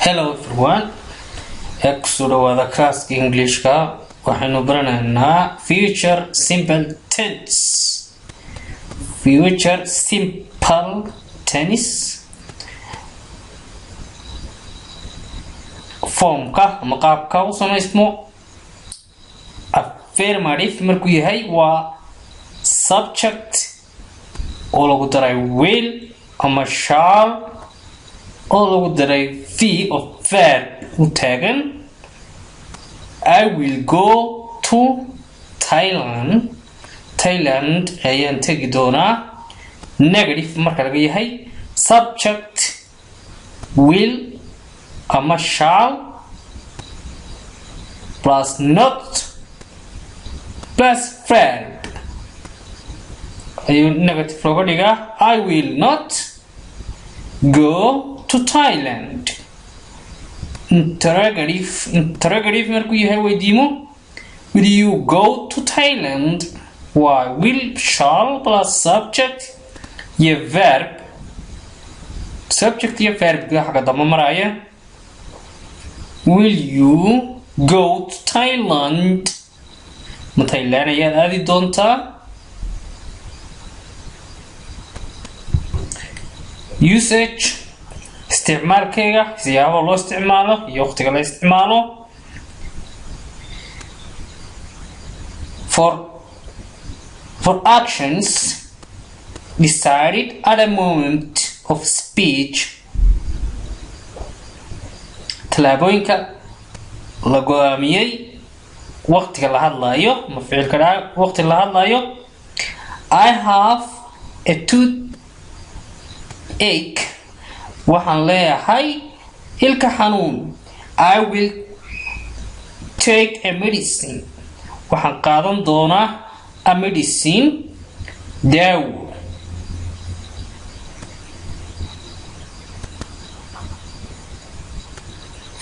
Hello everyone, ee kusoo dhawaada classka Englishka. Waxaynu baranaynaa future simple tense. Future simple tense formka ama qaabka u samaysmo. Affirmative markuu yahay waa subject oo lagu daray will ama shall oo lagu daray v of verb u taagan. I will go to Thailand, Thailand ayaan tegi doonaa. Negative marka laga yahay, subject, will ama shall plus not plus verb ayuu negative looga dhigaa. I will not go to Thailand. Interrogative, interrogative markuu yahay weydiimo, will you go to Thailand, waa will, shall plus subject iyo verb, subject iyo verbka xagga dambe maraya. Will you go to Thailand, ma Thailand ayaad aadi doontaa? Usage, isticmaalkeyga, siyaabo loo isticmaalo iyo waqtiga la isticmaalo. For actions decided at a moment of speech, tallaabooyinka la go-aamiyey waqtiga la hadlayo ama ficilka dhaca waqti la hadlayo. I have a toothache, waxaan leeyahay ilka xanuun. I will take a medicine, waxaan qaadan doonaa a medicine, daawo.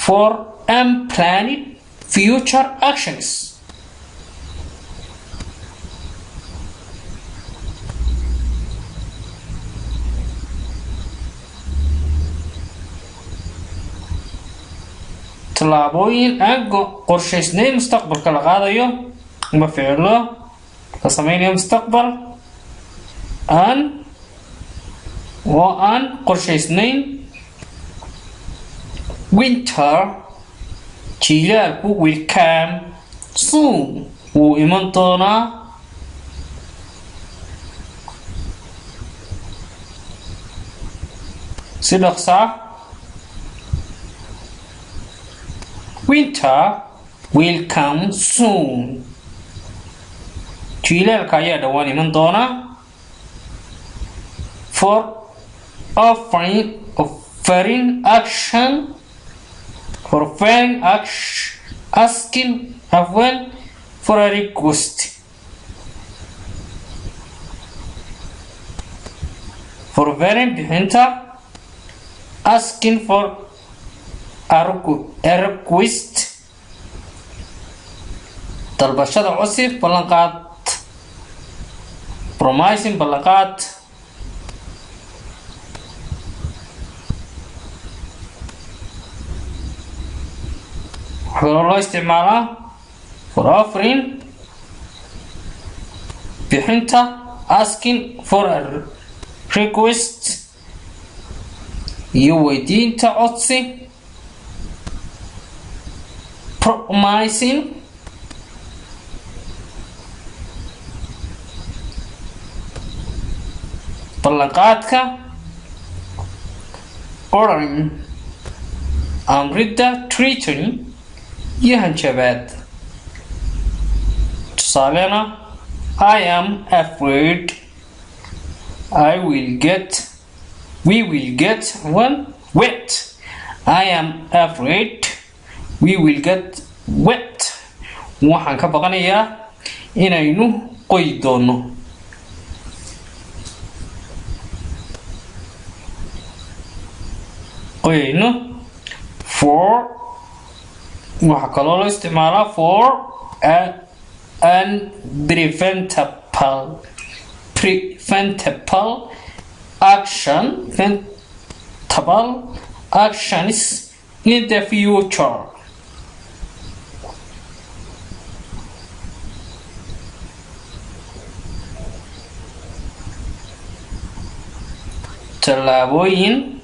For unplanned future actions, tallaabooyin aan qorshaysnayn mustaqbalka la qaadayo ama ficilo la sameynayo mustaqbal aan oo aan qorshaysnayn. Winter, jiilaalku, will come soon, wuu iman doonaa. Si dhaqsa ah. Winter will come soon, jiilaalka ayaa dhowaan iman doona. For offering action, for offering action, asking, afwan, for a request, for offering bixinta, asking for a request, dalbashada cusub, ballanqaad, promising, ballanqaad. Waxaa kaloo loo isticmaalaa for offering bixinta, asking for a request iyo weydiinta codsi, promising, ballanqaadka, ordering, amridda, threatening iyo hanjabaad. Tusaalena, I am afraid I will get, we will get one wet. I am afraid we will get wet, waxaan ka baqanayaa inaynu qoyi doono. Qoyayno. For, waxaa kaloo loo isticmaalaa for unpreventable, preventable action, preventable actions In the future. Tallaabooyin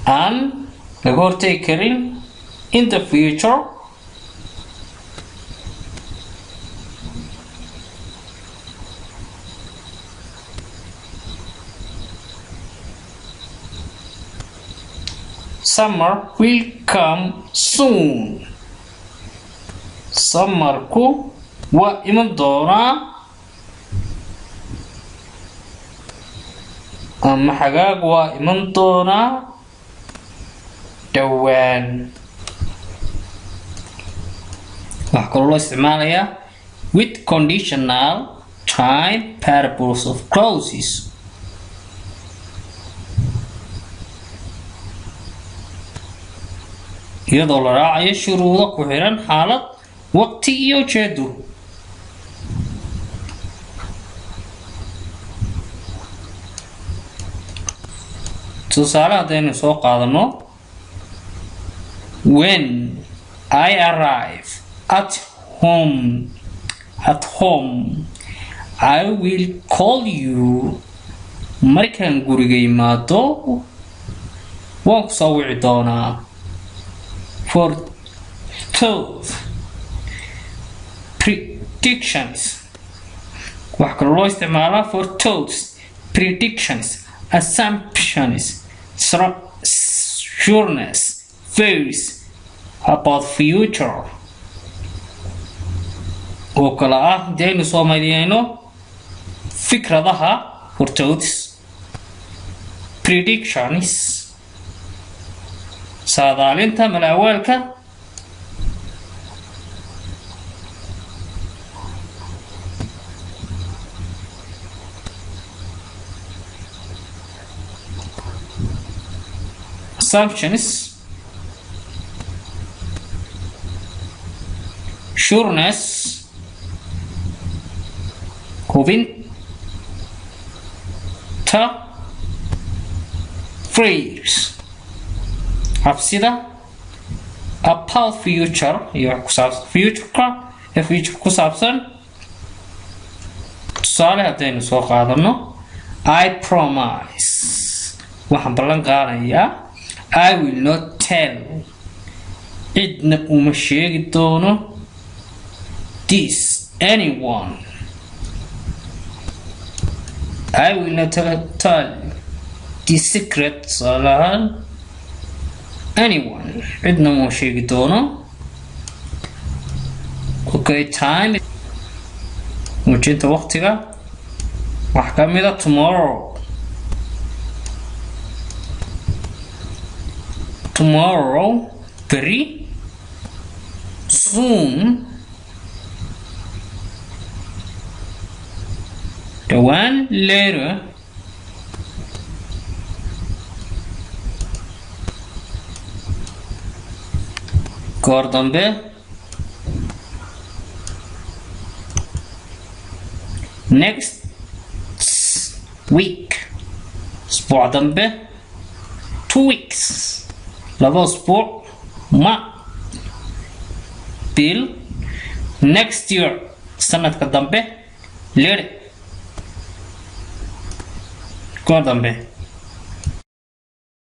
aan laga hortegi karin in the future. Summer will come soon. Summerku waa iman doonaa ama xagaagu waa iman doonaa dhowaan. Waxaa kaloo loo isticmaalayaa with conditional time purpose of clauses. Iyadoo la raacayo shuruudo ku xiran xaalad, waqti iyo ujeedo. Tusaale haddaynu soo qaadano, when I arrive at home I will call you. Markaan guriga imaado waan ku soo wici doonaa. For thought predictions. Waxaa kaloo loo isticmaalaa for thoughts, predictions, assumptions, sureness, fears about future oo kale ah. Hadii aynu soomaaliyeyno fikradaha, for thoughts, predictions, saadaalinta, malaawaalka, assumptions, sureness, hubinta, fears, cabsida, about future iyo wax ku saabsan futureka ee future ku saabsan. Tusaale haddaynu soo qaadano, I promise, waxaan ballan qaadayaa, I will not tell, cidna uma sheegi doono, this anyone. I will not tell the secret, tusaale ahaan, anyone, cidna uma sheegi doono. Okay, time, muujinta waqtiga, waxaa ka mid a tomorrow. Tomorrow, beri, soon, dhowaan, later, goor dambe, next week, usbuuc dambe, 2 weeks, 2 usbuuc, ma bil, next year, sanadka dambe, later, goor dambe.